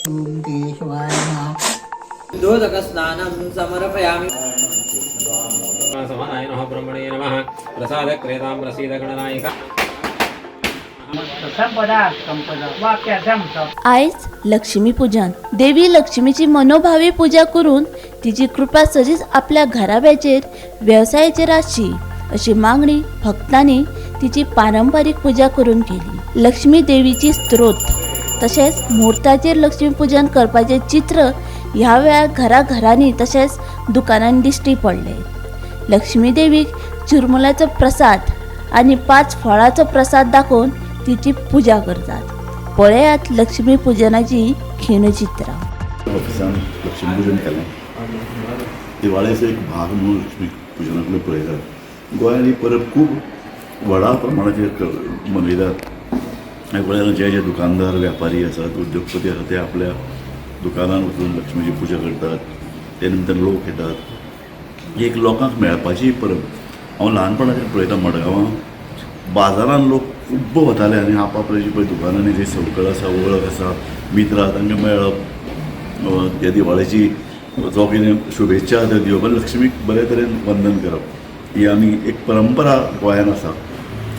ओम केशवाय नमः। दोदकस्नानं समर्पयामि। समानाय नमः, ब्रह्मणे नमः, प्रसादक्रेतां प्रसीद गणनायक। आयज लक्ष्मी पूजन, देवी लक्ष्मीची मनोभावी पुजा करून तिची कृपा सदीच आपल्या घराब्याचेर, वेवसायाचेर आसची अशी मागणी भक्तांनी तिची पारंपारीक पुजा करून केली. लक्ष्मी देवीची स्त्रोत तशेंच मुहूर्ताचेर लक्ष्मी पूजन करपाचें चित्र ह्या वेळार घराघरांनी तशेंच दुकानांनी दिश्टी पडलें. लक्ष्मी देवीक चिरमुल्याचो प्रसाद आनी 5 फळाचो प्रसाद दाखोवन तिची पुजा करतात. पळयात लक्ष्मी पुजनाची खीणचित्रां. ऑफिसान लक्ष्मीपूजन केलें. दिवाळेचो एक भाग म्हणून लक्ष्मी पुजनाकडे पळयतात. गोंयांत ही परब खूब व्हडा प्रमाणाचेर मनयतात आनी गोंयांत जे जे दुकानदार, व्यापारी आसात, उद्योगपती आसात, ते आपल्या दुकानान वचून लक्ष्मीची पुजा करतात. ते निमतान लोक येतात. एक लोकांक मेळपाची परब. हांव ल्हानपणाच्यान पळयता, मडगांवां बाजारान लोक खूब्ब वताले आनी आपआपले जी पळय दुकानांनी जी संवकळ आसा, वळख आसा, मित्र आसा, तांकां मेळप, त्या दिवाळेची जो कितें शुभेच्छा त्यो दिवप आनी लक्ष्मीक बरे तरेन वंदन करप, ही आमी एक परंपरा गोंयांत आसा.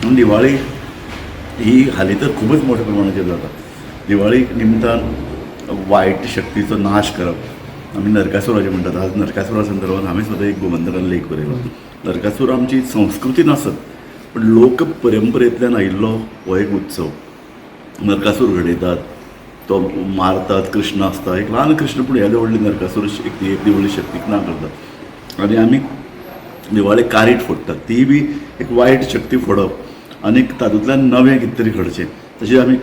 आनी दिवाळी ही हालीं तर खुबूच मोठ्या प्रमाणाचेर जाता. दिवाळी निमतान वायट शक्तीचो नाश करप, आमी नरकासुराचें म्हणटात. आज नरकासुरा संदर्भात हांवें सुद्दां एक गोमंतकान लेख बरयलो. नरकासूर आमची संस्कृती नासत, पण लोक परंपरेंतल्यान आयिल्लो हो एक उत्सव. नरकासूर घडयतात, तो मारतात. कृष्ण आसता, एक ल्हान कृष्ण, पूण येदे व्हडली नरकासूर एक ती व्हडली शक्तीक ना करतात. आनी आमी दिवाळेक कारीट फोडटात, ती बी एक वायट शक्ती फोडप आनी तातूंतल्यान नवें कितें तरी घडचें. तशें आमी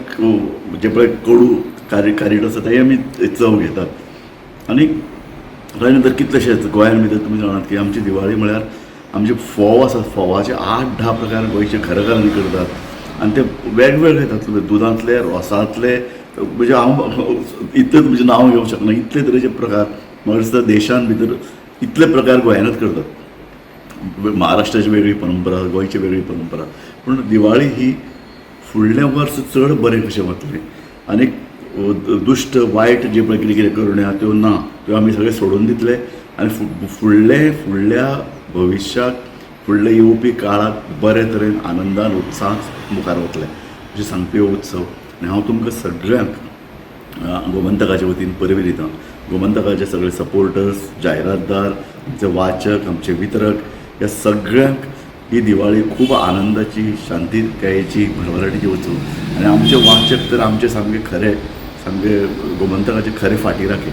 जे पळय कडू कारीट आसा, तेय आमी चव घेतात. आनी ताजे नंतर कितलेशेच गोंयान भितर तुमी जाणात की आमची दिवाळी म्हळ्यार आमचे फोव आसा. फोवाचे 8-10 प्रकार गोंयचे घराघरांनी करतात आनी ते वेगवेगळे, तातूंतले दुदांतले, रोसांतले, म्हणजे हांव इतलें तुमचें नांव घेवंक शकना, इतले तरेचे प्रकार. म्हाका दिसता देशान भितर इतले प्रकार गोंयानूच करतात. महाराष्ट्राची वेगळी परंपरा, गोंयची वेगळी परंपरा, पूण दिवाळी ही फुडलें वर्स चड बरें कशें वतलें आनी दुश्ट वायट जे पळय कितें कितें करण्यो आहा त्यो ना, त्यो आमी सगळे सोडून दितले आनी फुडले फुडल्या भविश्याक, फुडले येवपी काळाक बरे तरेन आनंदान, उत्साहान मुखार वतले अशें सांगपी हो उत्सव. आनी हांव तुमकां सगळ्यांक गोमंतकाच्या वतीन परबीं दिता. गोमंतकाचे सगळे सपोर्टर्स, जायरातदार, आमचे वाचक, आमचे वितरक, ह्या सगळ्यांक ही दिवाळी खूब आनंदाची, शांतीकायेची, भरभराटीची वचूं. आनी आमचे वाचक तर आमचे सामके खरे, सामके गोमंतकाचे खरे फाटी राखे.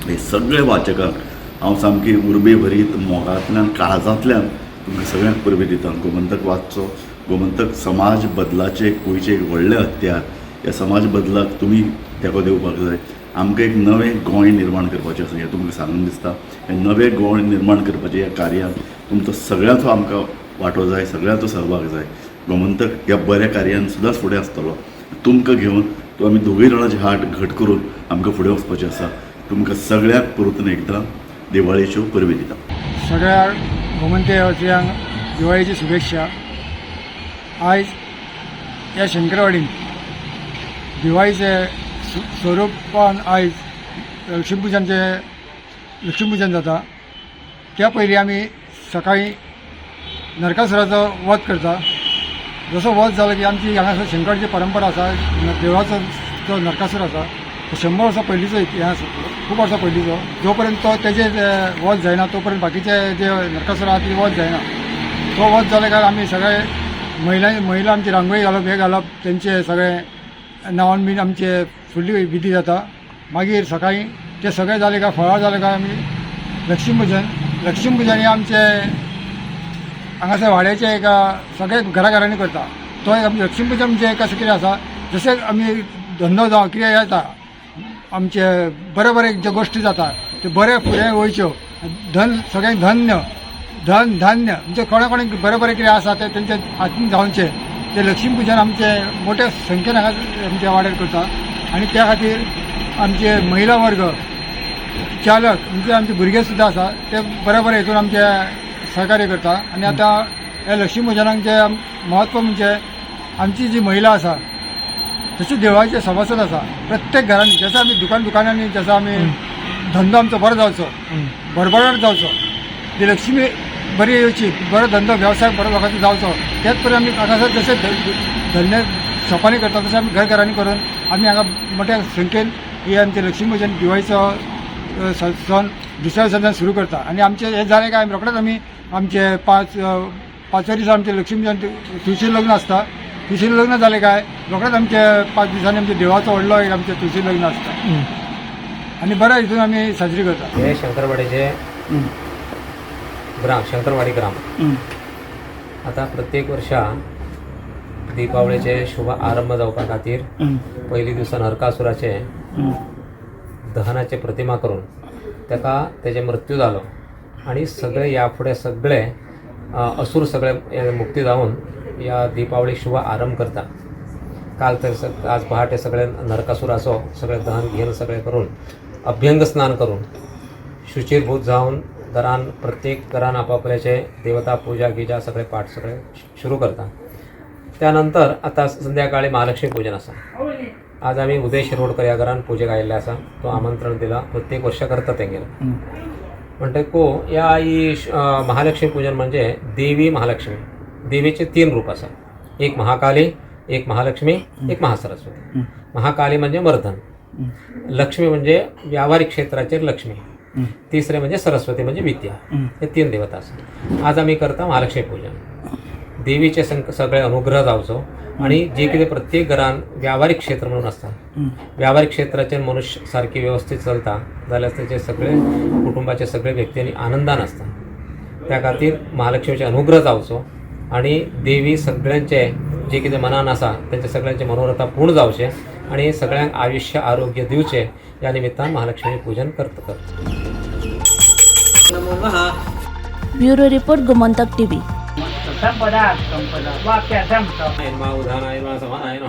हे सगळे वाचकांक हांव सामकी उर्बे भरीत मोगांतल्यान, काळजांतल्यान तुमकां सगळ्यांक परबीं दिता. गोमंतक वाचचो. गोमंतक समाज बदलाचें, गोंयचें एक व्हडलें हत्यार. ह्या समाज बदलाक तुमी तेंको दिवपाक जाय. आमकां एक नवें गोंय निर्माण करपाचें आसा हें तुमकां सांगून दिसता. हें नवें गोंय निर्माण करपाचें ह्या कार्यांत तुमचो सगळ्यांचो आमकां वांटो जाय, सगळ्यांचो सहभाग जाय. गोमंतक ह्या बऱ्या कार्यान सदांच फुडें आसतलो. तुमकां घेवन तो आमी दोगूय जाणांचे हात घट करून आमकां फुडें वचपाचें आसा. तुमकां सगळ्यांक परतून एकदां दिवाळेच्यो परबीं दिता. सगळ्या गोमंतवासियांक दिवाळीची शुभेच्छा. आयज ह्या शंकरवाडीन दिवाळीचे स्वरुपान आयज लक्ष्मीपुजन जाता. त्या पयलीं आमी सकाळीं नरकासुराचो वध करता. जसो वध जालो की आमची हांगासर शंकरची परंपरा आसा. देवळाचो जो नरकासूर आसा तो 100 वर्सां पयलींचो इतिहास, खूब वर्सां पयलींचो. जो पर्यंत तो तेजे वध जायना, तो पर्यंत बाकीचे जे नरकासूर आहा ते वध जायना. तो वध जाले काय आमी सगळे महिला महिला आमची रांगोळी घालप, हे घालप, तेंचे सगळे न्हांवन बीन आमचे फुडली विधी जाता. मागीर सकाळीं ते सगळे जाले काय, फळां जाले काय आमी लक्ष्मीपुजन. लक्ष्मीपुजन हे आमचे हांगासर वाड्याचे एका सगळे घराघरांनी करता. तो एक आमचे लक्ष्मीपुजन म्हणजे कशें कितें आसा, जशें आमी धंदो जावं कितें येता, आमचे बरे बरे जे गोश्टी जाता त्यो बरे फुडें वयच्यो, धन सगळें धन्य धन धान्य म्हणजे कोणा कोणाक बरें बरें कितें आसा तें तेंच्या हातीन जावचें, तें लक्ष्मीपुजन आमचे मोठ्या संख्येन हांगा आमच्या वाड्यार करता. आनी त्या खातीर आमचे महिला वर्ग, चालक, म्हणजे आमचे भुरगे सुद्दां आसा, ते बरे बरे हितून आमचे सहकार्य करता. आनी आतां ह्या लक्ष्मीपुजनाक जे म्हत्व म्हणजे आमची जी महिला आसा तशें देवळाचे सभासद आसा प्रत्येक घरांनी जसं आमी दुकान दुकानांनी जसो आमी धंदो आमचो बरो जावचो, भरभराट जावचो, ती लक्ष्मी बरी येवची, बरो धंदो वेवसाय बरो लोकांचो जावचो, त्याच परी आमी हांगासर जशे धंदे शॉपांनी करता तशें आमी घरघरांनी करून आमी हांगा मोठ्या संख्येन ही आमचे लक्ष्मी पूजन दिवाळीचो सण दुसऱ्या दिसाच्यान सुरू करता. आनी आमचें हें जालें काय रोखडेच आमी आमचे पांचव्या दिसा आमचें लक्ष्मी पूजन तुळशी लग्न आसता. तुळशी लग्न जालें काय रोखडेच आमचे 5 दिसांनी आमच्या देवाचो व्हडलो एक आमचें तुळशी लग्न आसता आनी बऱ्या हितून आमी साजरी करता. हे शंकरवाडीचे ग्राम, शंकरवाडी ग्राम. आता प्रत्येक वर्षा दीपावळीचे शुभ आरंभ जावपा खातीर पयली दिसा नरकासुराचे दहनाचे प्रतिमा करून ताका तेजे मृत्यू जालो आनी सगळे ह्या फुडें सगळे असूर सगळे हे मुक्ती जावन ह्या दीपावळीक शुभ आरंभ करता. काल तर आज पहाटे सगळे नरकासुराचो सगळे दहन घेवन सगळे करून अभ्यंग स्नान करून शुचिरभूत जावन घरान प्रत्येक घरान आपापल्याचे देवता पूजा गिजा सगळे पाठ सगळे सुरू करता. त्यानंतर आता संध्याकाळी महालक्ष्मी पूजन आसा. आज आमी उदय शिरोडकर ह्या घरान पुजेक आयिल्ले आसा. तो आमंत्रण दिला, प्रत्येक वर्षा करता तेंगेले. म्हणटकू ह्या ही महालक्ष्मी पूजन म्हणजे देवी महालक्ष्मी, देवीचे 3 रूप आसा. एक महाकाली, एक महालक्ष्मी, एक महासरस्वती. महाकाली म्हणजे मर्दन, लक्ष्मी म्हणजे व्यावहारिक क्षेत्राचेर लक्ष्मी, तिसरे म्हणजे सरस्वती म्हणजे विद्या. हे 3 देवता आसा. आज आमी करता महालक्ष्मी पूजन. देवीचे सगळे अनुग्रह जावचो आणि जे कितें प्रत्येक घरान व्यावहारिक क्षेत्र म्हणून आसता, व्यावहारिक क्षेत्राचेर मनुष्य सारकी व्यवस्थित चलता जाल्यार तेचे सगळे कुटुंबाचे सगळे व्यक्ती आनंदान आसता. त्या खातीर महालक्ष्मीचे अनुग्रह जावचो आणि देवी सगळ्यांचे जे कितें मनान आसा तेंचे सगळ्यांचे मनोरथा पूर्ण जावचे आणि सगळ्यांक आयुष्य आरोग्य दिवचे ह्या निमित्तान महालक्ष्मी पूजन करता. नमो नमः. Bureau report, Gomantak TV. नमः उदानाय नमः समानाय नमः.